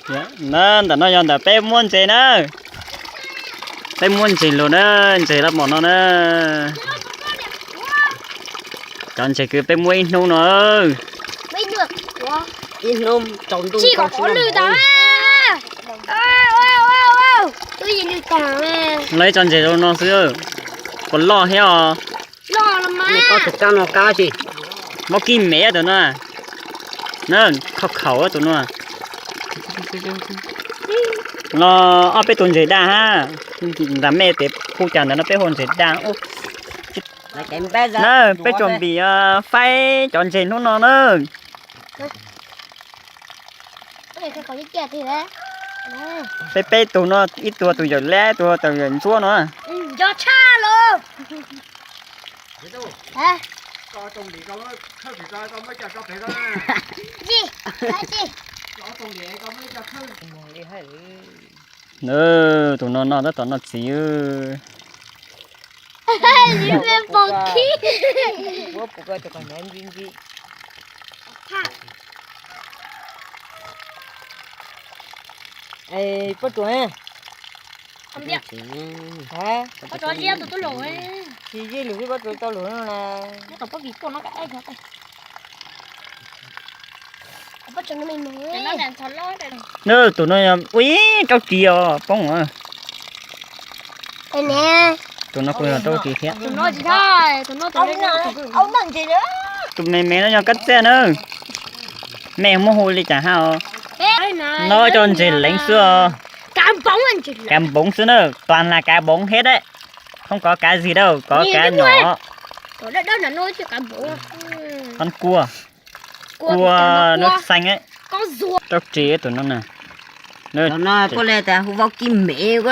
Na, ntawm no yog ntawm peb muab ntses na. Peb muab ntses los na, ntses los mom no na. Cov ntses kwv peb muab ib hnub no. Ib hnub tsaus ntuj. Los ib co ntses rau no xwb, puas loj thiab os. Vaub kib mev tus no, na, khaum khaum tus no. Los ob peb tus ntses daj hab, nram mej tes khu cas ntawm no peb hu ntses daj. Na, peb tsuas npis faib cov ntses hnub no na. Peb peb tug no, ib tug tus yawm leb, ib tug tus yawm ntsuab no. Tus no noj tab tom noj txiv. Pob tsuas, tsis zij lwm xwb, pob tsuas tau lwm no na. Tus no ua ib rau ris os poob. Tus no kuj yog rau ris thiab. Tus me me no yog kab txiaj na. Mej muab hu li cas hab os? No cov ntses leev xwb os. Kav npoov xwb na, toàn là cá bống hết đấy. Không có cá gì đâu, có cá nhỏ. Con cua, cua nước xanh ấy. Rau ris tus no na. Vaub kib mev,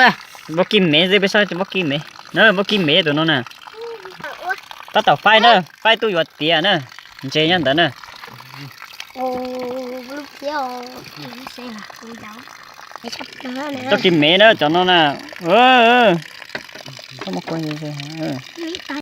vaub kib mev xwb, peb saib vaub kib mev na, vaub kib mev tus no na. Tab tom faib na, faib tub yuav tiav na. Ntses nyob ntawd na. Rau ris mev na cov no na.